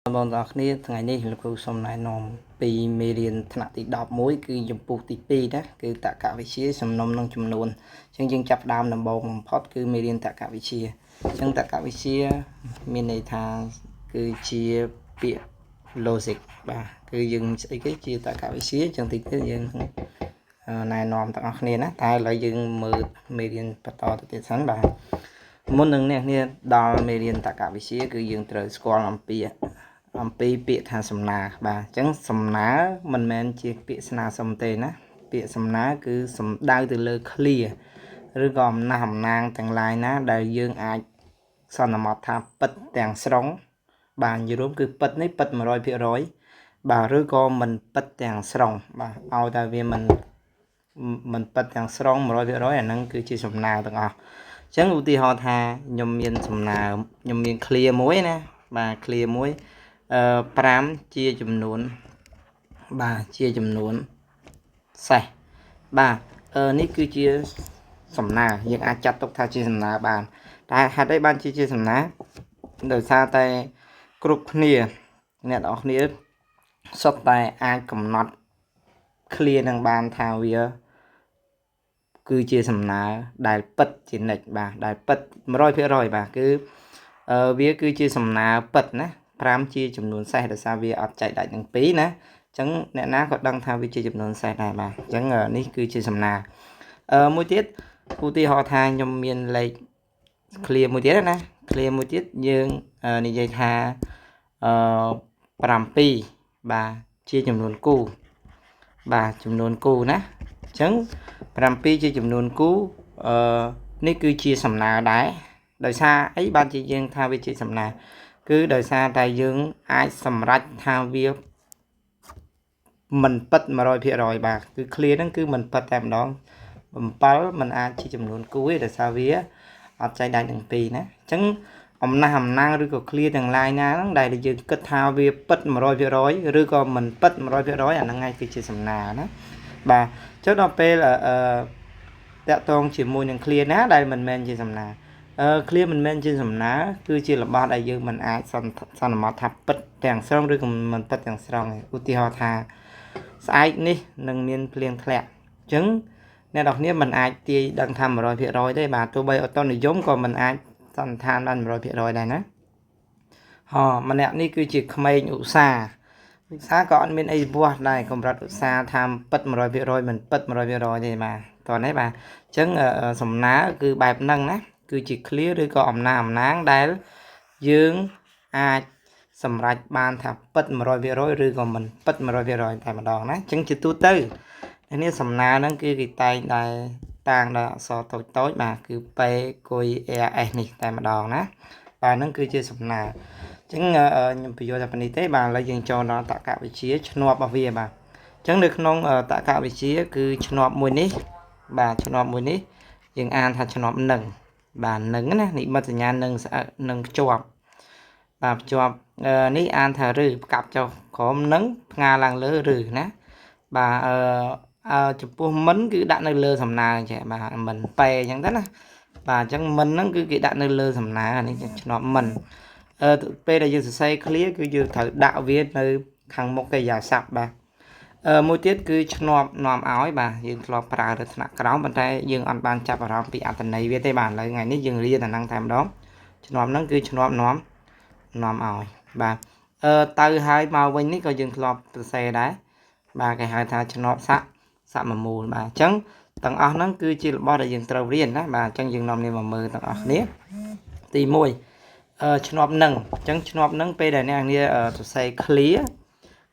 បងប្អូនទាំងអស់គ្នាថ្ងៃនេះលោកគ្រូសូមណែនាំពីមេរៀនថ្នាក់ទី11គឺជំពូកទី2ណាគឺតក្កវិទ្យាសំណុំនិងចំនួនអញ្ចឹងយើងចាប់ផ្ដើមដំបូងបំផុតគឺមេរៀនតក្កវិទ្យាអញ្ចឹងតក្កវិទ្យាមានន័យថាគឺជាពាក្យ logic បាទគឺយើងស្អីគេជាតក្កវិទ្យាអញ្ចឹងតិចទៀតយើងណែនាំទាំងអស់គ្នាណាតែឥឡូវយើងមើលមេរៀនបន្តទៅទៀតសិនបាទមុននឹងអ្នកគ្នាដល់មេរៀនតក្កវិទ្យាគឺយើងត្រូវស្គាល់អំពីពាក្យថាសំណើបាទអញ្ចឹងសំណើមិនមែនជាពាក្យស្នើសុំទេណាពាក្យសំណើគឺសំដៅទៅលើឃ្លាឬក៏អំណះអំណាងទាំងឡាយណាដែលយើងអាចសន្មតថាពិតទាំងស្រុងបាទនិយាយរួមគឺពិតនេះពិត100%បាទឬក៏មិនពិតទាំងស្រុងបាទឲ្យតែវាមិនពិតទាំងស្រុង100%អាហ្នឹងគឺជាសំណើទាំងអស់អញ្ចឹងឧទាហរណ៍ថាខ្ញុំមានសំណើខ្ញុំមានឃ្លាមួយណាបាទឃ្លាមួយអឺ5ជាចំនួនបាទជាចំនួនសេះបាទអឺនេះគឺជាសំណើយើងអាចចាត់ទុកថាជាសំណើបានតែហេតុអីបានជាសំណើដោយសារតែគ្រប់គ្នាអ្នកទាំងអស់គ្នាសុទ្ធតែអាចកំណត់ឃ្លានឹងបានថាវាគឺជាសំណើដែលពិតជានិច្ចបាទដែលពិត100%បាទគឺវាគឺជាសំណើពិតណា5ជាចំនួនសេះដោយសារវាអត់ចែកដាច់នឹង2ណាអញ្ចឹងអ្នកណាក៏ដឹងថាវាជាចំនួនសេះដែរបាទអញ្ចឹងនេះគឺជាសំណើអឺមួយទៀតឧទាហរណ៍ថាខ្ញុំមានលេខឃ្លាមួយទៀតណាឃ្លាមួយទៀតយើងនិយាយថាអឺ7បាទជាចំនួនគូបាទចំនួនគូណាអញ្ចឹង7ជាចំនួនគូអឺនេះគឺជាសំណើដែរដោយសារអីបានជាយើងថាវាជាសំណើគឺដោយសារតែយើងអាចសម្រេចថាវាមិនពិត100%បាទគឺឃ្លាហ្នឹងគឺមិនពិតតែម្ដង7มันអាចជាចំនួនគូទេដោយសារវាអត់ចែកដាច់នឹង2ណាអញ្ចឹងអំណះអំណាងឬក៏ឃ្លាទាំងឡាយណាហ្នឹងដែលយើងគិតថាវាពិត100%ឬក៏មិនពិត100%អាហ្នឹងឯងគឺជាសំណើណាបាទចុះដល់ពេលអឺតាក់ទងជាមួយនឹងឃ្លាណាដែលមិនមែនជាសំណើអឺឃ្លាមិនមែនជាសំណើគឺជារបស់ដែលយើងមិនអាចសន្មតថាពិតទាំងស្រុងឬក៏មិនពិតទាំងស្រុងទេឧទាហរណ៍ថាស្អែកនេះនឹងមានភ្លៀងធ្លាក់អញ្ចឹងអ្នកនរគ្នាមិនអាចទាយដឹងថា100%ទេបាទទោះបីអូតូនិយមក៏មិនអាចសន្និដ្ឋានបាន100%ដែរណាហម្នាក់នេះគឺជាក្មេងឧស្សាហ៍ឧស្សាហ៍ក៏អត់មានអីវាស់ដែរកម្រិតឧស្សាហ៍ថាពិត100%មិនពិត100%ទេបាទតោះនេះបាទអញ្ចឹងសំណើគឺបែបហ្នឹងណាគឺជាឃ្លាឬក៏អំណះអំណាងដែលយើងអាចសម្រេចបានថាពិត100%ឬក៏មិនពិត100%តែម្ដងណាអញ្ចឹងជាទូទៅនេះសំណើហ្នឹងគឺគេតែងដែលតាងដល់អក្សរតូចតូចបាទគឺ P Q R S នេះតែម្ដងណាបាទហ្នឹងគឺជាសំណើអញ្ចឹងខ្ញុំបញ្យល់តែប៉ុណ្នេះទេបាទឥឡូវយើងចូលដល់តក្កវិទ្យាឈ្នាប់របស់វាបាទអញ្ចឹងនៅក្នុងតក្កវិទ្យាគឺឈ្នាប់មួយនេះបាទឈ្នាប់មួយនេះយើងអានថាឈ្នាប់នឹងបាទនឹងណានិមិត្តសញ្ញានឹងនឹងភ្ជាប់បាទភ្ជាប់នេះអានថាឬផ្កាប់ចុះក្រោមនឹងផ្ងាឡើងលើឬណាបាទអឺចំពោះមិនគឺដាក់នៅលើសំណើចេះបាទមិនប៉ែអញ្ចឹងទៅណាបាទអញ្ចឹងមិនហ្នឹងគឺគេដាក់នៅលើសំណើអានេះឈ្នាប់មិនអឺពេលដែលយើងសរសេរឃ្លាគឺយើងត្រូវដាក់វានៅខាងមុខកិរិយាសព្ទបាទអឺមួយទៀតគឺឈ្នាប់នាំឲ្យបាទយើងធ្លាប់ប្រើនៅថ្នាក់ក្រោមប៉ុន្តែយើងអត់បានចាប់អារម្មណ៍ពីអត្ថន័យវាទេបាទឥឡូវថ្ងៃនេះយើងរៀនអាហ្នឹងតែម្ដងឈ្នាប់ហ្នឹងគឺឈ្នាប់នាំនាំឲ្យបាទអឺទៅហើយមកវិញនេះក៏យើងធ្លាប់សរសេរដែរបាទគេហៅថាឈ្នាប់ស័កសមមូលបាទអញ្ចឹងទាំងអស់ហ្នឹងគឺជារបស់ដែលយើងត្រូវរៀនណាបាទអញ្ចឹងយើងនាំនេះមកមើលទាំងអស់គ្នាទី1អឺឈ្នាប់នឹងអញ្ចឹងឈ្នាប់នឹងពេលដែលអ្នកនាងសរសេរឃ្លា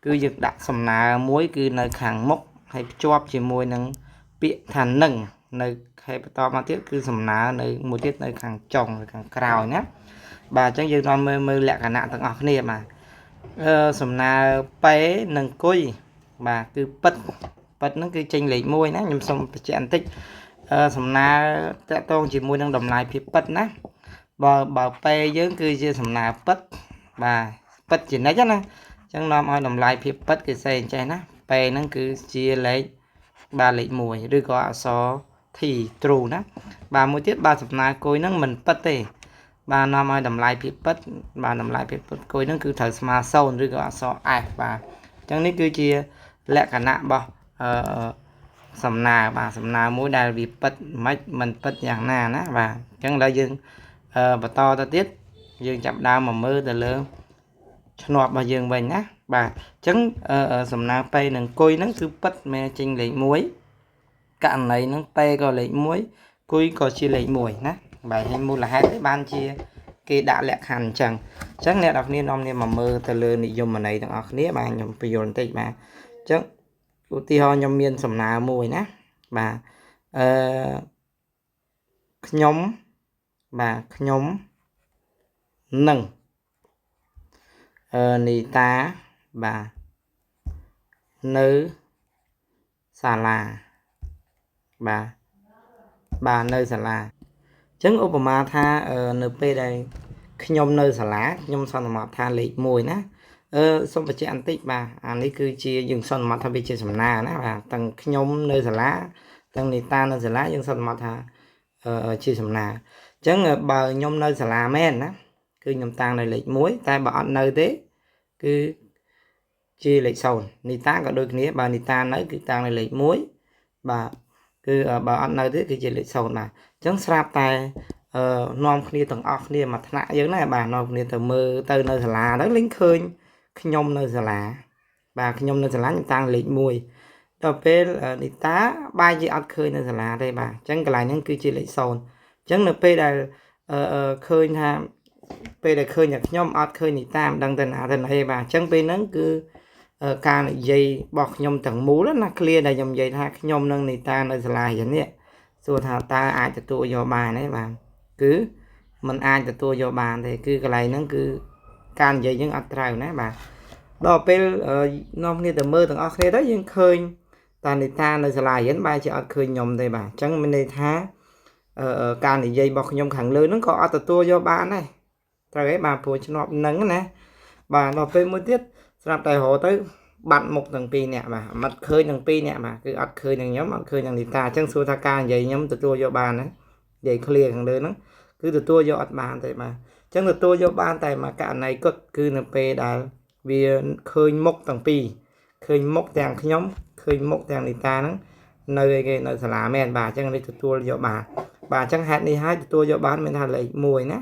គឺយើងដាក់សំណើមួយគឺនៅខាងមុខហើយភ្ជាប់ជាមួយនឹងពាក្យថានឹងនៅហើយបន្តមកទៀតគឺសំណើនៅមួយទៀតនៅខាងចុងឬខាងក្រោយណាបាទអញ្ចឹងយើងនាំមើលមើលលក្ខណៈទាំងអស់គ្នាបាទអឺសំណើប៉េនិងគុយបាទគឺពិតពិតហ្នឹងគឺចេញលេខ1ណាខ្ញុំសូមបញ្ជាក់បន្តិចអឺសំណើតាក់ទងជាមួយនឹងតម្លៃភាពពិតណាបើប៉េយើងគឺជាសំណើពិតបាទពិតជានិច្ចណាអញ្ចឹងនាំឲ្យតម្លៃភាពពិតគេសេអញ្ចេះណាប៉េហ្នឹងគឺជាលេខបាទលេខ1ឬក៏អក្សរ T true ណាបាទមួយទៀតបាទសំណើគុយហ្នឹងមិនពិតទេ បាទនាំឲ្យតម្លៃភាពពិតបាទតម្លៃភាពពិតគុយហ្នឹងគឺត្រូវស្មើ0ឬក៏អក្សរ F បាទអញ្ចឹងនេះគឺជាលក្ខណៈរបស់អឺសំណើបាទសំណើមួយដែលវាពិតមិនមិនពិតយ៉ាងណាណាបាទអញ្ចឹងឥឡូវយើងបន្តទៅទៀតយើងចាប់ដើមមកមើលទៅលើឈ្នាប់របស់យើងវិញណាបាទអញ្ចឹងសំណើ P និងគុយហ្នឹងគឺពិតមែនចេញលេខ1ករណីហ្នឹង P ក៏លេខ1គុយក៏ជាលេខ1ណាបាទហើយមូលហេតុអីបានជាគេដាក់លក្ខខណ្ឌអញ្ចឹងអញ្ចឹងអ្នកនរគ្នានាំគ្នាមកមើលទៅលើនិយមន័យទាំងអស់គ្នាបាទខ្ញុំបញ្យល់បន្តិចបាទអញ្ចឹងឧទាហរណ៍ខ្ញុំមានសំណើមួយណាបាទអឺខ្ញុំបាទខ្ញុំនឹងនីតាបាទនៅសាលាបាទបាទនៅសាលាអញ្ចឹងឧបមាថានៅពេលដែលខ្ញុំនៅសាលាខ្ញុំសន្មតថាលេខ1ណាអឺសូមបញ្ជាក់បន្តិចបាទអានេះគឺជាយើងសន្មតថាវាជាសំណាណាបាទទាំងខ្ញុំនៅសាលាទាំងនីតានៅសាលាយើងសន្មតថាជាសំណាអញ្ចឹងបើខ្ញុំនៅសាលាមែនណាគឺខ្ញុំតាំងនៅលេខ1តែបើអត់នៅទេគឺជាលេខ0នីតាក៏ដូចគ្នាបើនីតានៅគឺតាំងនៅលេខ1បាទគឺបើអត់នៅទេគឺជាលេខ0បាទអញ្ចឹងស្រាប់តែអឺនាំគ្នាទាំងអស់គ្នាមួយថ្នាក់យើងណាបាទនាំគ្នាទៅមើលទៅនៅសាលាទៅលេងឃើញខ្ញុំនៅសាលាបាទខ្ញុំនៅសាលាខ្ញុំតាំងលេខ1ដល់ពេលនីតាបែរជាអត់ឃើញនៅសាលាទេបាទអញ្ចឹងកន្លែងហ្នឹងគឺជាលេខ0អញ្ចឹងនៅពេលដែលអឺឃើញថាពេលដែលឃើញតែខ្ញុំអត់ឃើញនីតាមិនដឹងទៅណាទៅណីបាទអញ្ចឹងពេលហ្នឹងគឺការនិយាយរបស់ខ្ញុំទាំងមូលណា clear ដែលខ្ញុំនិយាយថាខ្ញុំនិងនីតានៅសាលាយ៉ាងនេះសួរថាតើអាចទទួលយកបានទេបាទគឺมันអាចទទួលយកបានទេគឺកន្លែងហ្នឹងគឺការនិយាយយើងអត់ត្រូវណាបាទដល់ពេលនាំគ្នាទៅមើលទាំងអស់គ្នាទៅយើងឃើញតានីតានៅសាលារៀនបែរជាអត់ឃើញខ្ញុំទេបាទអញ្ចឹងមានន័យថាការនិយាយរបស់ខ្ញុំខាងលើហ្នឹងក៏អត់ទទួលយកបានដែរត្រូវទេបាទព្រោះឈ្នាប់នឹងណាបាទដល់ពេលមួយទៀតស្រាប់តែរកទៅបាត់មុខទាំងពីរនាក់បាទអត់ឃើញទាំងពីរនាក់បាទគឺអត់ឃើញទាំងខ្ញុំអត់ឃើញទាំងនីតាអញ្ចឹងសួរថាការនិយាយខ្ញុំទទួលយកបានណានិយាយ clear ខាងលើហ្នឹងគឺទទួលយកអត់បានទេបាទអញ្ចឹងទទួលយកបានតែមួយករណីគត់គឺនៅពេលដែលវាឃើញមុខទាំងពីរឃើញមុខទាំងខ្ញុំឃើញមុខទាំងនីតាហ្នឹងនៅអីគេនៅសាលាមែនបាទអញ្ចឹងនេះទទួលយកបានបាទអញ្ចឹងហេតុនេះហើយទទួលយកបានមានថាលេខ1ណា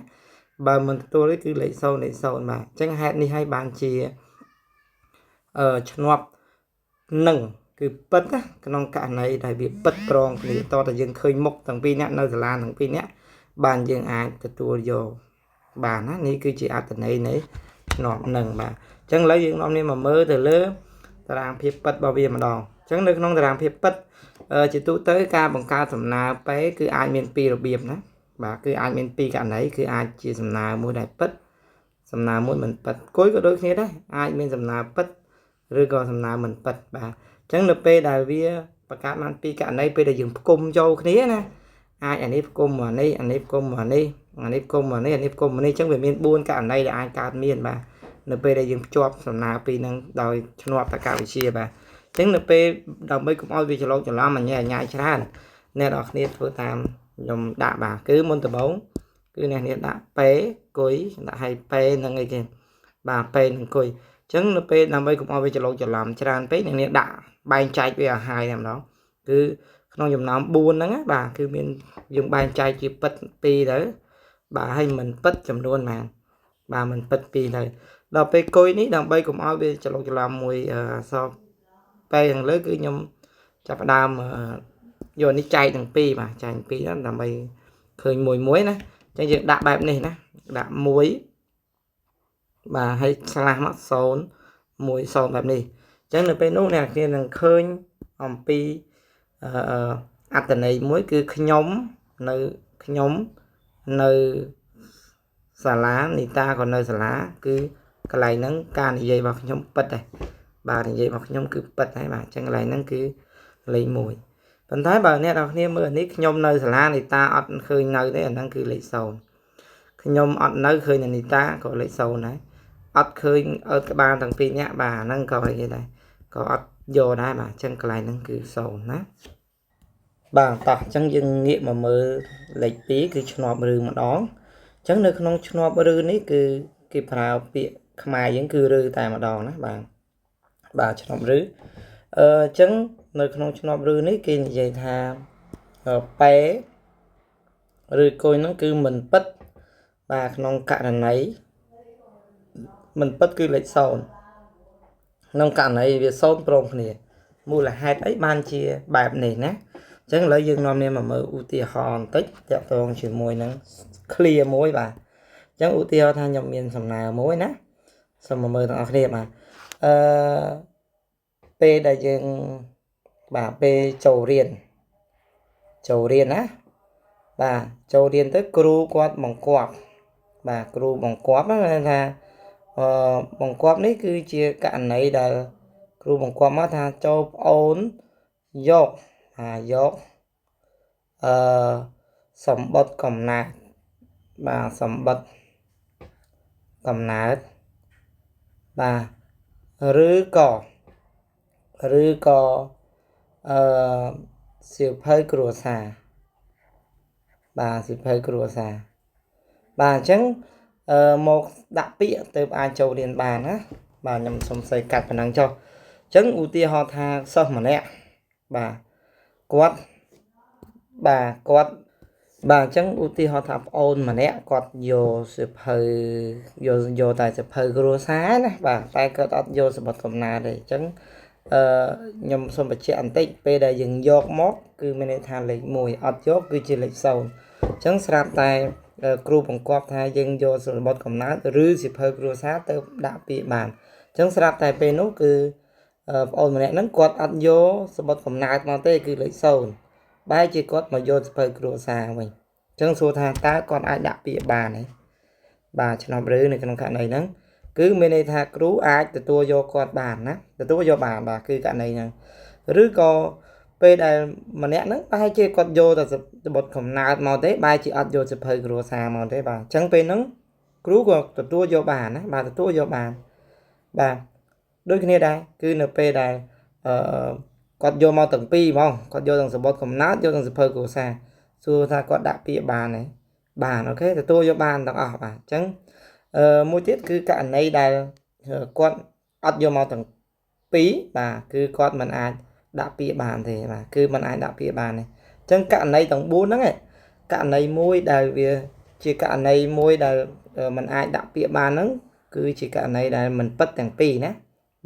បើមិនទទួលទេគឺលេខ0លេខ0បាទអញ្ចឹងហេតុនេះហើយបានជាឈ្នាប់នឹងគឺពិតណាក្នុងករណីដែលវាពិតប្រងគ្នាតតែយើងឃើញមុខទាំងពីរនាក់នៅសាលាទាំងពីរនាក់បានយើងអាចទទួលយកបានណានេះគឺជាអត្ថន័យនៃឈ្នាប់នឹងបាទអញ្ចឹងឥឡូវយើងនាំនេះមកមើលទៅលើតារាងភាពពិតរបស់វាម្ដងអញ្ចឹងនៅក្នុងតារាងភាពពិតជាទូទៅការបង្កើតសំណើ P គឺអាចមានពីររបៀបណាបាទគឺអាចមានពីរករណីគឺអាចជាសំណើមួយដែលពិតសំណើមួយមិនពិតគុយក៏ដូចគ្នាដែរអាចមានសំណើពិតឬក៏សំណើមិនពិតបាទអញ្ចឹងនៅពេលដែលវាបង្កើតបានពីរករណីពេលដែលយើងផ្គុំចូលគ្នាណាអាចអានេះផ្គុំអានេះអានេះផ្គុំអានេះអានេះផ្គុំអានេះអានេះផ្គុំអានេះអញ្ចឹងវាមាន4ករណីដែលអាចកើតមានបាទនៅពេលដែលយើងភ្ជាប់សំណើពីរហ្នឹងដោយឈ្នាប់តកវិទ្យាបាទអញ្ចឹងនៅពេលដើម្បីកុំឲ្យវាច្រឡូកច្រឡំអញ្ញាញ៉ាយច្រើនអ្នកនរគ្នាធ្វើតាមខ្ញុំដាក់បាទគឺមុនដំបូងគឺអ្នកនេះដាក់ P គុយដាក់ឲ្យ P នឹងអីគេបាទ P នឹងគុយអញ្ចឹងនៅពេលដើម្បីកុំឲ្យវាច្រឡូកច្រឡំច្រើនពេកអ្នកនេះដាក់បែងចែកវាឲ្យហើយតែម្ដងគឺក្នុងចំណោម4ហ្នឹងបាទគឺមានយើងបែងចែកជាពិត2ទៅបាទហើយមិនពិតចំនួនប៉ុន្មានបាទមិនពិត2ទៅដល់ពេលគុយនេះដើម្បីកុំឲ្យវាច្រឡូកច្រឡំមួយអក្សរ P ខាងលើគឺខ្ញុំចាប់ផ្ដើមយកនេះចែកទាំងពីរបាទចែកទាំងពីរដើម្បីឃើញមួយមួយណាអញ្ចឹងយើងដាក់បែបនេះណាដាក់1បាទហើយឆ្លាស់មក0 1 0បែបនេះអញ្ចឹងនៅពេលនោះអ្នកគ្នានឹងឃើញអំពីអឺអត្តន័យមួយគឺខ្ញុំនៅខ្ញុំនៅសាលានីតាក៏នៅសាលាគឺកន្លែងហ្នឹងការនិយាយរបស់ខ្ញុំពិតដែរបាទនិយាយរបស់ខ្ញុំគឺពិតហើយបាទអញ្ចឹងកន្លែងហ្នឹងគឺលេខ1ប៉ុន្តែបើអ្នកនរគ្នាមើលនេះខ្ញុំនៅសាលានីតាអត់ឃើញនៅទេអាហ្នឹងគឺលេខ0ខ្ញុំអត់នៅឃើញនីតាក៏លេខ0ដែរអត់ឃើញអើតក្បាលទាំងពីរនាក់បាទអាហ្នឹងក៏អីគេដែរក៏អត់យកដែរបាទអញ្ចឹងកន្លែងហ្នឹងគឺ0ណាបាទតោះអញ្ចឹងយើងងាកមកមើលលេខ2គឺឈ្នាប់រឿងម្ដងអ អញ្ចឹងនៅក្នុងឈ្នាប់ឬនេះគឺគេប្រើពាក្យខ្មែរយើងគឺឬតែម្ដងណាបាទបាទឈ្នាប់ឬអញ្ចឹងនៅក្នុងឈ្នាប់ឬនេះគេនិយាយថាប៉ែឬគុយហ្នឹងគឺមិនពិតបាទក្នុងករណីមិនពិតគឺលេខ0ក្នុងករណីវា0ព្រមគ្នាមូលហេតុអីបានជាបែបនេះណាអញ្ចឹងឥឡូវយើងនាំគ្នាមកមើលឧទាហរណ៍បន្តិចតាក់ទងជាមួយនឹង clear មួយបាទអញ្ចឹងឧទាហរណ៍ថាខ្ញុំមានសំណើមួយណាសូមមកមើលទាំងអស់គ្នាបាទអឺពេលដែលយើងបាទពេលចូលរៀនណាបាទចូលរៀនទៅគ្រូគាត់បង្គាប់បាទគ្រូបង្គាប់ហ្នឹងថាបង្គាប់នេះគឺជាករណីដែលគ្រូបង្គាប់មកថាចូលប្អូនយកបាទយកអឺសម្បត្តិកំណើតបាទសម្បត្តិកំណើតបាទឬក៏អឺសៀវភៅគ្រួសារបាទសៀវភៅគ្រួសារបាទអញ្ចឹងមកដាក់ពាក្យទៅអាចចូលរៀនបានណាបាទខ្ញុំសុំសេកាត់ប៉ុណ្ណឹងចុះអញ្ចឹងឧទាហរណ៍ថាសិស្សម្នាក់បាទគាត់បាទគាត់បាទអញ្ចឹងឧទាហរណ៍ថាប្អូនម្នាក់គាត់យកសៀវភៅយកតែសៀវភៅគ្រួសារណាបាទតែគាត់អត់យកសម្បត្តិកំណើតទេអញ្ចឹងខ្ញុំសូមបញ្ជាក់បន្តិចពេលដែលយើងយកមកគឺមានន័យថាលេខ1អត់យកគឺជាលេខ0អញ្ចឹងស្រាប់តែគ្រូបង្គាប់ថាយើងយកសម្បត្តិកំណើតឬសៀវភៅគ្រួសារទៅដាក់ពាក្យបានអញ្ចឹងស្រាប់តែពេលនោះគឺប្អូនម្នាក់ហ្នឹងគាត់អត់យកសម្បត្តិកំណើតមកទេគឺលេខ0បែរជាគាត់មកយកសៀវភៅគ្រួសារវិញអញ្ចឹងសួរថាតើគាត់អាចដាក់ពាក្យបានទេបាទឆ្នប់ឬនៅក្នុងករណីហ្នឹងគឺមានន័យថាគ្រូអាចទទួលយកគាត់បានណាទទួលយកបានបាទគឺករណីហ្នឹងឬក៏ពេលដែលម្នាក់ហ្នឹងប្រហែលជាគាត់យកតែសម្បត្តិកំណើតមកទេបែរជាអត់យកសៀវភៅគ្រួសារមកទេបាទអញ្ចឹងពេលហ្នឹងគ្រូក៏ទទួលយកបានណាបាទទទួលយកបានបាទដូចគ្នាដែរគឺនៅពេលដែលអឺគាត់យកមកទាំងពីរហ្មងគាត់យកទាំងសម្បត្តិកំណើតយកទាំងសៀវភៅគ្រួសារសួរថាគាត់ដាក់ពាក្យបានទេបានអូខេទទួលយកបានទាំងអស់បាទអញ្ចឹងមួយទៀតគឺករណីដែលគាត់អត់យកមកទាំងពីរបាទគឺគាត់មិនអាចដាក់ពាក្យបានទេបាទគឺមិនអាចដាក់ពាក្យបានទេអញ្ចឹងករណីទាំង4ហ្នឹងករណីមួយដែលវាជាករណីមួយដែលមិនអាចដាក់ពាក្យបានហ្នឹងគឺជាករណីដែលមិនពិតទាំងពីរណា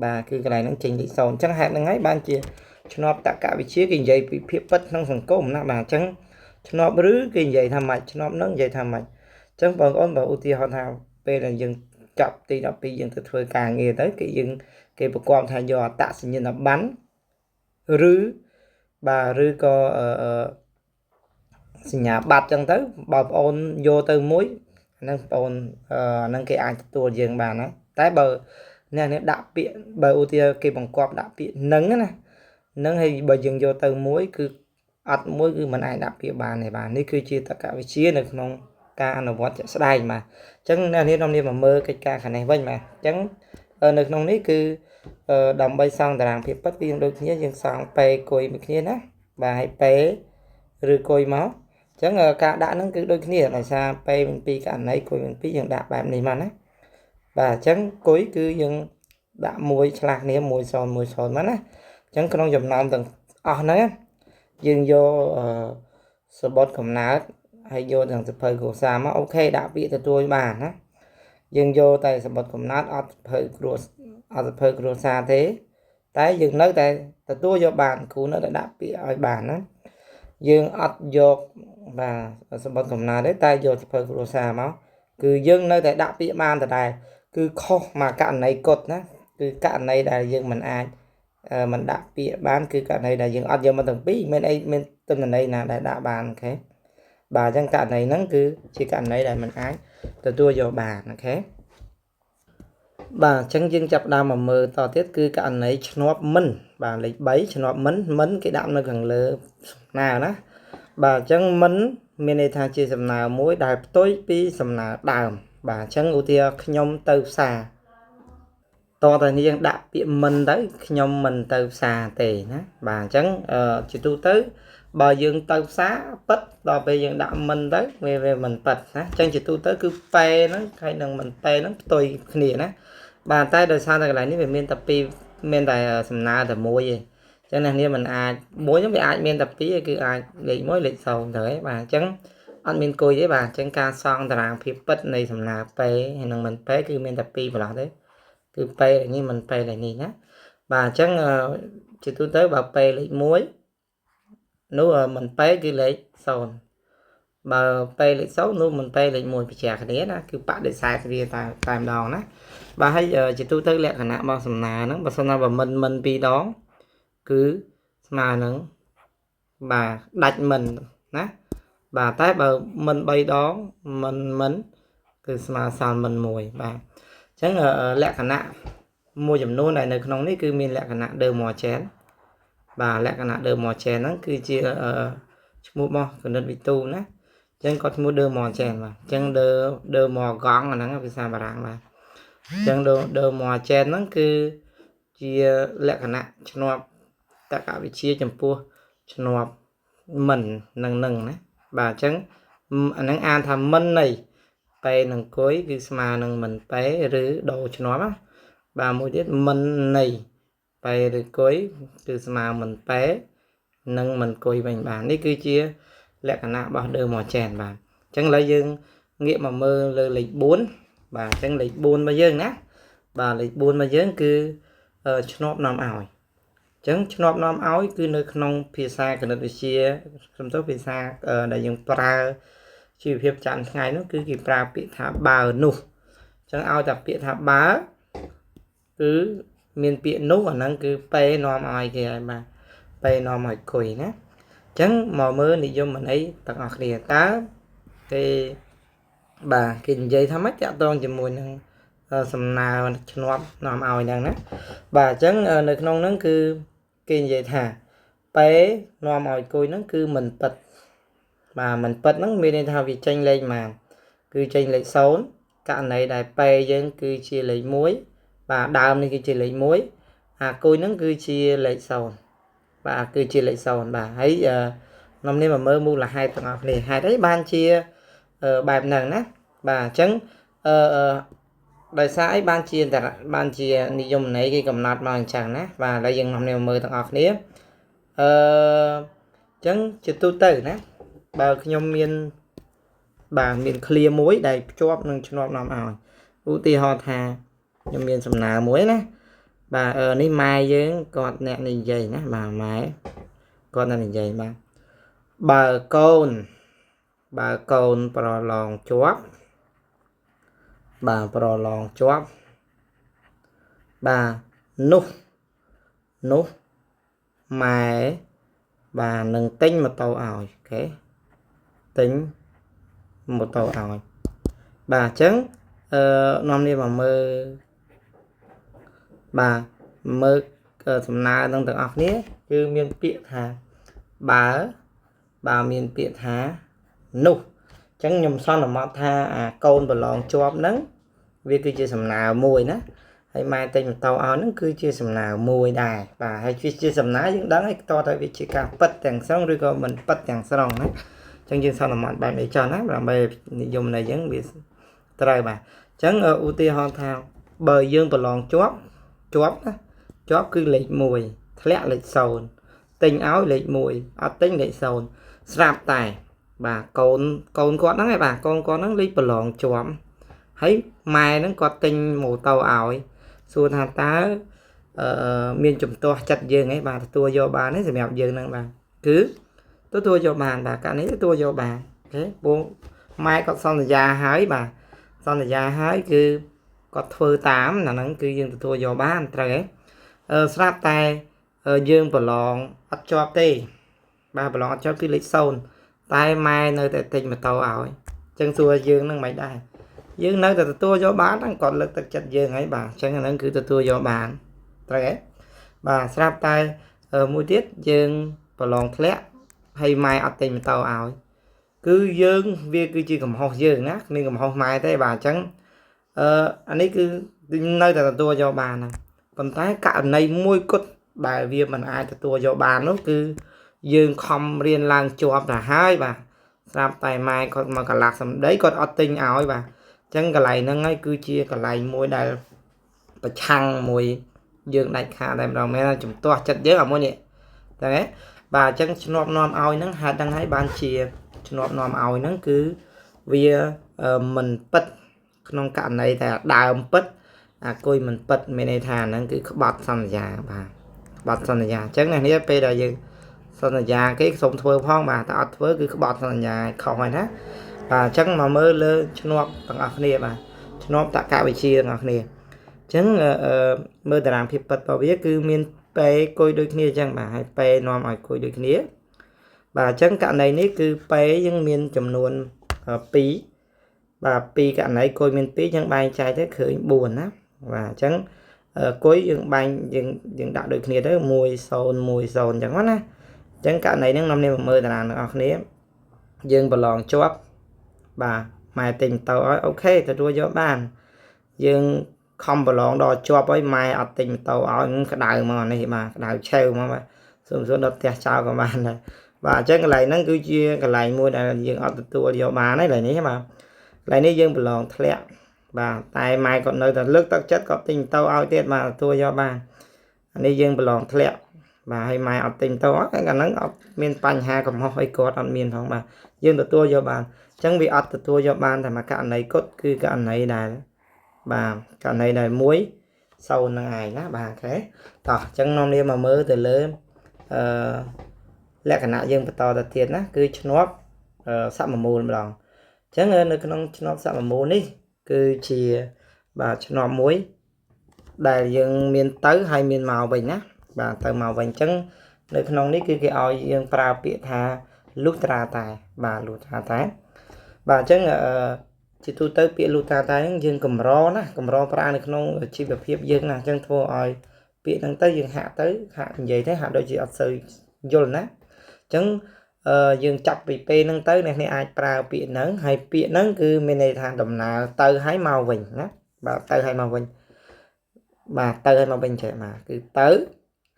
បាទគឺកន្លែងហ្នឹងចេញលេខ0អញ្ចឹងហេតុហ្នឹងហើយបានជាឆ្នប់តក្កវិទ្យាគេនិយាយពីភាពពិតក្នុងសង្គមណាបាទអញ្ចឹងឆ្នប់ឬគេនិយាយថាម៉េចឆ្នប់ហ្នឹងនិយាយថាម៉េចអញ្ចឹងបងប្អូនបើឧទាហរណ៍ថាពេលដែលយើងចាប់ទី12យើងទៅធ្វើការងារទៅគេប្រកបថាយកអត្តសញ្ញាណប័ណ្ណឬបាទឬក៏សញ្ញាបត្រចឹងទៅបើបងអូនយកទៅមួយហ្នឹងបងអូនហ្នឹងគេអាចទទួលយើងបានណាតែបើអ្នកនេះដាក់ពាក្យបើឧទាហរណ៍គេបង្គាប់ដាក់ពាក្យនឹងណានឹងហើយបើយើងយកទៅមួយគឺអត់មួយគឺមិនអាចដាក់ពាក្យបានទេបាទនេះគឺជាតក្កវិទ្យានៅក្នុងការអនុវត្តជាក់ស្ដែងបាទអញ្ចឹងអ្នកនេះនាំនេះមកមើលកិច្ចការខាងនេះវិញបាទអញ្ចឹងនៅក្នុងនេះគឺដើម្បីសង់តារាងភាពពិតគឺយើងដូចគ្នាយើងសង់ពេគុយមួយគ្នាណាបាទហើយពេឬគុយមកអញ្ចឹងការដាក់ហ្នឹងគឺដូចគ្នាដោយសារពេមាន2ករណីគុយមាន2យើងដាក់បែបនេះមកណាបាទអញ្ចឹងគុយគឺយើងដាក់មួយឆ្លាស់គ្នា1 0 1 0មកណាអញ្ចឹងក្នុងចំណោមទាំងអស់ហ្នឹងយើងយកសម្បត្តិកំណើតហើយយកទាំងសៀវភៅគ្រួសារមកអូខេដាក់ពាក្យទទួលបានណាយើងយកតែសម្បត្តិកំណើតអត់សៀវភៅគ្រួអត់សៀវភៅគ្រួសារទេតែយើងនៅតែទទួលយកបានគ្រូនៅតែដាក់ពាក្យឲ្យបានណាយើងអត់យកបាទសម្បត្តិកំណើតទេតែយកសៀវភៅគ្រួសារមកគឺយើងនៅតែដាក់ពាក្យបានដដែលគឺខុសមកករណីគត់ណាគឺករណីដែលយើងមិនអាចមិនដាក់ពាក្យបានគឺករណីដែលយើងអត់យកមកទាំងពីរមានអីមានទិន្នន័យណាដែលដាក់បានអូខេបាទអញ្ចឹងករណីហ្នឹងគឺជាករណីដែលមិនអាចទទួលយកបានអូខេបាទអញ្ចឹងយើងចាប់ដើមមកមើលតទៀតគឺករណីឈ្នាប់មិនបាទលេខ3ឈ្នាប់មិនមិនគេដាក់នៅខាងលើសំណើណាបាទអញ្ចឹងមិនមានន័យថាជាសំណើមួយដែលផ្ទុយពីសំណើដើមបាទអញ្ចឹងឧទាហរណ៍ខ្ញុំទៅផ្សារតតែនេះយើងដាក់ពាក្យមិនទៅខ្ញុំមិនទៅផ្សារទេណាបាទអញ្ចឹងជាទូទៅ បើយើងទៅផ្សារពិតដល់ពេលយើងដាក់មិនទៅវាមិនពិតណាអញ្ចឹងជាទូទៅគឺប៉ែហ្នឹងហើយនឹងមិនប៉ែហ្នឹងផ្ទុយគ្នាណាបាទតែដោយសារតែកន្លែងនេះវាមានតែពីរមានតែសំណើតែមួយទេអញ្ចឹងអ្នកនេះมันអាចមួយហ្នឹងវាអាចមានតែពីរគឺអាចលេខ1លេខ0ទៅឯងបាទអញ្ចឹងអត់មានគុយទេបាទអញ្ចឹងការសង់តារាងភាពពិតនៃសំណើប៉ែហើយនឹងមិនប៉ែគឺមានតែពីរប្រឡោះទេគឺប៉ែនេះមិនប៉ែនេះណាបាទអញ្ចឹងជាទូទៅបើប៉ែលេខ1នោះមិនប៉ែគឺលេខ0បើប៉ែលេខ0នោះមិនប៉ែលេខ1ប្រជាគ្នាណាគឺបដិសេធវាតែតែម្ដងណាបាទហើយជាទូទៅលក្ខណៈរបស់សំណើហ្នឹងបើសិនណាបើមិនមិនពីរដងគឺស្មើនឹងបាទដាច់មិនណាបាទតែបើមិន3ដងមិនមិនគឺស្មើសល់មិន1បាទអញ្ចឹងលក្ខណៈមួយចំនួនដែលនៅក្នុងនេះគឺមានលក្ខណៈ De Morgan បាទលក្ខណៈ De Morgan ហ្នឹងគឺជាឈ្មោះរបស់គណិតវិទូណាអញ្ចឹងគាត់ឈ្មោះ De Morgan បាទអញ្ចឹង De Morgan អាហ្នឹងភាសាបារាំងបាទអញ្ចឹង De Morgan ហ្នឹងគឺជាលក្ខណៈឈ្នាប់តក្កវិជ្ជាចំពោះឈ្នាប់មិននឹងនឹងណាបាទអញ្ចឹងអាហ្នឹងអានថាមិននៃប៉េនឹងគុយគឺស្មើនឹងមិនប៉េឬដូរឈ្នាប់ណាបាទមួយទៀតមិននៃប៉េឬគុយគឺស្មើមិនប៉េនិងមិនគុយវិញបាទនេះគឺជាលក្ខណៈរបស់ De Morgan បាទអញ្ចឹងឥឡូវយើងងាកមកមើលលើលេខ4បាទអញ្ចឹងលេខ4របស់យើងណាបាទលេខ4របស់យើងគឺឈ្នាប់នាំឲ្យអញ្ចឹងឈ្នាប់នាំឲ្យគឺនៅក្នុងភាសាគណិតវិទ្យាខ្ញុំទៅភាសាដែលយើងប្រើជីវភាពប្រចាំថ្ងៃនោះគឺគេប្រើពាក្យថាបើនោះអញ្ចឹងឲ្យតែពាក្យថាបើគឺមានពាក្យនោះអាហ្នឹងគឺប៉េនាំឲ្យគេហើយបាទប៉េនាំឲ្យគុយណាអញ្ចឹងមកមើលនិយមន័យទាំងអស់គ្នាតើគេបាទគេនិយាយថាម៉េចតាក់ទងជាមួយនឹងសំណើឈ្នាប់នាំឲ្យហ្នឹងណាបាទអញ្ចឹងនៅក្នុងហ្នឹងគឺគេនិយាយថាប៉េនាំឲ្យគុយហ្នឹងគឺមិនពិតបាទមិនពិតហ្នឹងមានន័យថាវាចេញលេខប៉ុន្មានគឺចេញលេខ0ករណីដែលប៉េយើងគឺជាលេខ1បាទដើមនេះគឺជាលេខ1អាគុយហ្នឹងគឺជាលេខ0បាទគឺជាលេខ0បាទហើយនំនេះមកមើលមូលហេតុទាំងអស់គ្នាហេតុអីបានជាបែបហ្នឹងណាបាទអញ្ចឹងអឺដោយសារអីបានជាបានជានិយមន័យគេកំណត់មកអញ្ចឹងណាបាទឥឡូវយើងនាំនេះមកមើលទាំងអស់គ្នាអឺអញ្ចឹងជាទូទៅណាបើខ្ញុំមានបាទមាន clear មួយដែលភ្ជាប់នឹងឈ្នាប់នាំឲ្យឧទាហរណ៍ថាខ្ញុំមានសំណើមួយណាបាទនេះម៉ែយើងគាត់អ្នកនិយាយណាបាទម៉ែគាត់អ្នកនិយាយបាទបើកូនបើកូនប្រឡងជាប់បាទប្រឡងជាប់បាទនោះនោះម៉ែបាទនឹងទិញម៉ូតូឲ្យ OK ទិញម៉ូតូឲ្យបាទអញ្ចឹងអឺនាំនេះមកមើលបាទមើលសំណើនឹងទាំងអស់គ្នាគឺមានពាក្យថាបើបើមានពាក្យថានោះអញ្ចឹងខ្ញុំសន្មតថាអាកូនប្រឡងជាប់ហ្នឹងវាគឺជាសំណើមួយណាហើយម៉ែទិញម៉ូតូឲ្យហ្នឹងគឺជាសំណើមួយដែរបាទហើយជាសំណើយើងដឹងហើយតើវាជាការពិតទាំងស្រុងឬក៏មិនពិតទាំងស្រុងណាអញ្ចឹងយើងសន្មតបែបនេះចុះណាដើម្បីនិយមន័យយើងវាត្រូវបាទអញ្ចឹងឧទាហរណ៍ថាបើយើងប្រឡងជាប់ជាប់ណាជាប់គឺលេខ1ធ្លាក់លេខ0ទិញឲ្យលេខ1អត់ទិញលេខ0ស្រាប់តែបាទកូនកូនគាត់ហ្នឹងឯងបាទកូនគាត់ហ្នឹងលេខប្រឡងជាប់ហើយម៉ែហ្នឹងគាត់ទិញម៉ូតូឲ្យសួរថាតើអឺមានជំទាស់ចិត្តយើងឯងបាទទទួលយកបានទេសម្រាប់យើងហ្នឹងបាទគឺទទួលយកបានបាទករណីទទួលយកបាន OK ពងម៉ែគាត់សន្យាហើយបាទសន្យាហើយគឺគាត់ធ្វើតាមអាហ្នឹងគឺយើងទទួលយកបានត្រូវទេអឺស្រាប់តែយើងប្រឡងអត់ជាប់ទេបាទប្រឡងអត់ជាប់គឺលេខ0តែម៉ែនៅតែទិញម៉ូតូឲ្យអញ្ចឹងសួរយើងនឹងមិនដែរយើងនៅតែទទួលយកបានហ្នឹងគាត់លើកទឹកចិត្តយើងហើយបាទអញ្ចឹងអាហ្នឹងគឺទទួលយកបានត្រូវទេបាទស្រាប់តែមួយទៀតយើងប្រឡងធ្លាក់ហើយម៉ែអត់ទិញម៉ូតូឲ្យគឺយើងវាគឺជាកំហុសយើងណាគ្មានកំហុសម៉ែទេបាទអញ្ចឹងអឺអានេះគឺនៅតែទទួលយកបានហ្នឹងប៉ុន្តែករណីមួយគត់ដែលវាមិនអាចទទួលយកបាននោះគឺ យើងខំរៀនឡើងជាប់ទៅហើយបាទស្រាប់តែម៉ែគាត់មកកន្លះសម្ដីគាត់អត់ទិញឲ្យបាទអញ្ចឹងកន្លែងហ្នឹងហើយគឺជាកន្លែងមួយដែលប្រឆាំងមួយយើងដាច់ខាតតែម្ដងមែនជំទាស់ចិត្តយើងអាមួយនេះតែបាទអញ្ចឹងឈ្នាប់នាំឲ្យហ្នឹងហេតុហ្នឹងហើយបានជាឈ្នាប់នាំឲ្យហ្នឹងគឺវាមិនពិតក្នុងករណីតែដើមពិតអាគុយមិនពិតមានន័យថាហ្នឹងគឺក្បត់សន្យាបាទក្បត់សន្យាអញ្ចឹងអ្នកនេះពេលដែលយើងសន្យាគេសូមធ្វើផងបាទតែអត់ធ្វើគឺក្បត់សន្យាខុសហើយណាបាទអញ្ចឹងមកមើលលើឈ្នាប់ទាំងអស់គ្នាបាទឈ្នាប់តកវិជ្ជាទាំងអស់គ្នាអញ្ចឹងមើលតារាងភាពពិតរបស់វាគឺមាន P គុយដូចគ្នាអញ្ចឹងបាទហើយ P នាំឲ្យគុយដូចគ្នាបាទអញ្ចឹងករណីនេះគឺ P យើងមានចំនួន2បាទ2ករណីគុយមាន2អញ្ចឹងបែងចែកទៅឃើញ4ណាបាទអញ្ចឹងគុយយើងបែងយើងដាក់ដូចគ្នាទៅ1 0 1 0អញ្ចឹងណាអញ្ចឹងករណីហ្នឹងនាំនេះមកមើលតារាងទាំងអស់គ្នាយើងប្រឡងជាប់បាទម៉ែទិញម៉ូតូឲ្យ OK ទទួលយកបានយើងខំប្រឡងដល់ជាប់ហើយម៉ែអត់ទិញម៉ូតូឲ្យក្តៅមកនេះបាទក្តៅឆេវមកបាទសុំសួរដល់ផ្ទះចោលក៏បានដែរបាទអញ្ចឹងកន្លែងហ្នឹងគឺជាកន្លែងមួយដែលយើងអត់ទទួលយកបានហើយកន្លែងនេះបាទកន្លែងនេះយើងប្រឡងធ្លាក់បាទតែម៉ែគាត់នៅតែលើកទឹកចិត្តគាត់ទិញម៉ូតូឲ្យទៀតបាទទទួលយកបានអានេះយើងប្រឡងធ្លាក់បាទហើយម៉ែអត់ទិញម៉ូតូឲ្យកាលហ្នឹងអត់មានបញ្ហាកំហុសអីគាត់អត់មានផងបាទយើងទទួលយកបានអញ្ចឹងវាអត់ទទួលយកបានតែមួយករណីគត់គឺករណីដែលបាទករណីដែល1 0ហ្នឹងឯងណាបាទ OK តោះអញ្ចឹងនាំនេះមកមើលទៅលើអឺលក្ខណៈយើងបន្តទៅទៀតណាគឺឈ្នាប់សមមូលម្ដងអញ្ចឹងនៅក្នុងឈ្នាប់សមមូលនេះគឺជាបាទឈ្នាប់មួយដែលយើងមានទៅហើយមានមកវិញណាបាទទៅមកវិញអញ្ចឹងនៅក្នុងនេះគឺគេឲ្យយើងប្រើពាក្យថាលុះត្រាតែបាទលុះត្រាតែបាទអញ្ចឹងអឺជាទូទៅពាក្យលុះត្រាតែហ្នឹងយើងកម្រណាកម្រប្រើនៅក្នុងជីវភាពយើងណាអញ្ចឹងធ្វើឲ្យពាក្យហ្នឹងទៅយើងហាក់ទៅហាក់និយាយទៅហាក់ដូចជាអត់សូវយល់ណាអញ្ចឹងអឺយើងចាប់ពីពេលហ្នឹងទៅអ្នកនេះអាចប្រើពាក្យហ្នឹងហើយពាក្យហ្នឹងគឺមានន័យថាដំណើរទៅហើយមកវិញណាបាទទៅហើយមកវិញបាទទៅហើយមកវិញចេះបាទគឺទៅ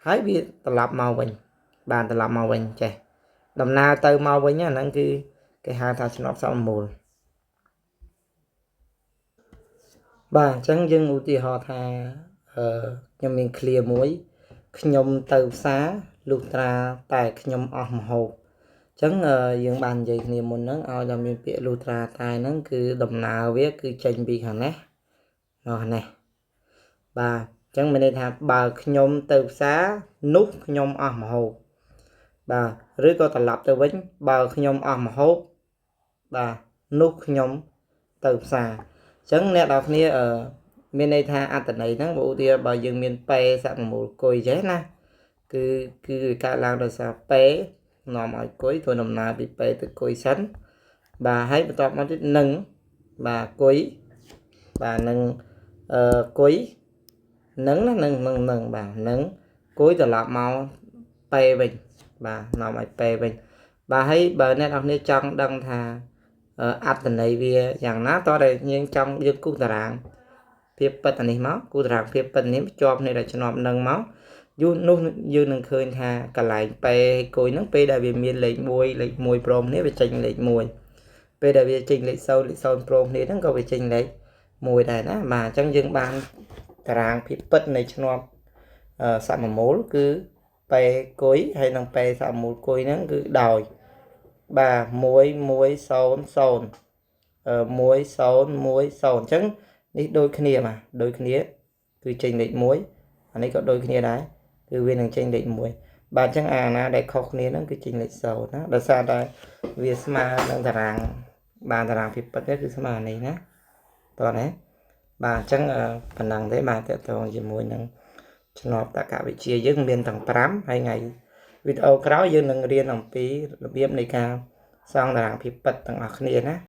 ហើយវាត្រឡប់មកវិញបាទត្រឡប់មកវិញចេះដំណើរទៅមកវិញអាហ្នឹងគឺគេហៅថាឆ្នប់សមមូលបាទអញ្ចឹងយើងឧទាហរណ៍ថាអឺខ្ញុំមានឃ្លាមួយខ្ញុំទៅផ្សារលុះត្រាតែខ្ញុំអស់ម្ហូបអញ្ចឹងយើងបាននិយាយគ្នាមុនហ្នឹងឲ្យដល់មានពាក្យលុះត្រាតែហ្នឹងគឺដំណើរវាគឺចេញពីខាងនេះមកខាងនេះបាទអញ្ចឹងមានន័យថាបើខ្ញុំទៅផ្សារនោះខ្ញុំអស់ម្ហូបបាទឬក៏ត្រឡប់ទៅវិញបើខ្ញុំអស់ម្ហូបបាទនោះខ្ញុំទៅផ្សារអញ្ចឹងអ្នកនរគ្នាអឺមានន័យថាអត្តន័យហ្នឹងបើឧទាហរណ៍បើយើងមាន P សមមូលគុយចេះណាគឺគឺកើតឡើងដោយសារ P នាំឲ្យគុយធ្វើដំណើរពី P ទៅគុយសិនបាទហើយបន្ទាប់មកទៀតនឹងបាទគុយបាទនឹងអឺគុយនឹងណានឹងនឹងនឹងបាទនឹងគុយត្រឡប់មក P វិញបាទនាំឲ្យ P វិញបាទហើយបើអ្នកនរគ្នាចង់ដឹងថាអត្តន័យវាយ៉ាងណាតោះតែយើងចង់យើងគូសតារាងភាពពិតអានេះមកគូសតារាងភាពពិតនេះជាប់គ្នាដល់ឆ្នប់នឹងមកយូរនោះយើងនឹងឃើញថាកន្លែង P គុយហ្នឹងពេលដែលវាមានលេខ1លេខ1ព្រមគ្នាវាចេញលេខ1ពេលដែលវាចេញលេខ0លេខ0ព្រមគ្នាហ្នឹងក៏វាចេញលេខ1ដែរណាបាទអញ្ចឹងយើងបានតារាងភាពពិតនៃឆ្នប់សមមូលគឺ P គុយហើយនឹង P សមមូលគុយហ្នឹងគឺដោយបាទ1 1 0 0 1 0 1 0អញ្ចឹងនេះដូចគ្នាបាទដូចគ្នាគឺចេញលេខ1អានេះក៏ដូចគ្នាដែរគឺវានឹងចេញលេខ1បាទអញ្ចឹងអាណាដែលខុសគ្នាហ្នឹងគឺចេញលេខ0ណាដោយសារតែវាស្មើនឹងតារាងបាទតារាងភាពពិតនេះគឺស្មើនេះណាតោះណាបាទអញ្ចឹងប៉ុណ្ណឹងទេបាទតកតងជាមួយនឹងឆ្នប់តកវិជ្ជាយើងមានទាំង5ហើយថ្ងៃវីដេអូក្រោយយើងនឹងរៀនអំពីរបៀបនៃការសង់តារាងភាពពិតទាំងអស់គ្នាណា។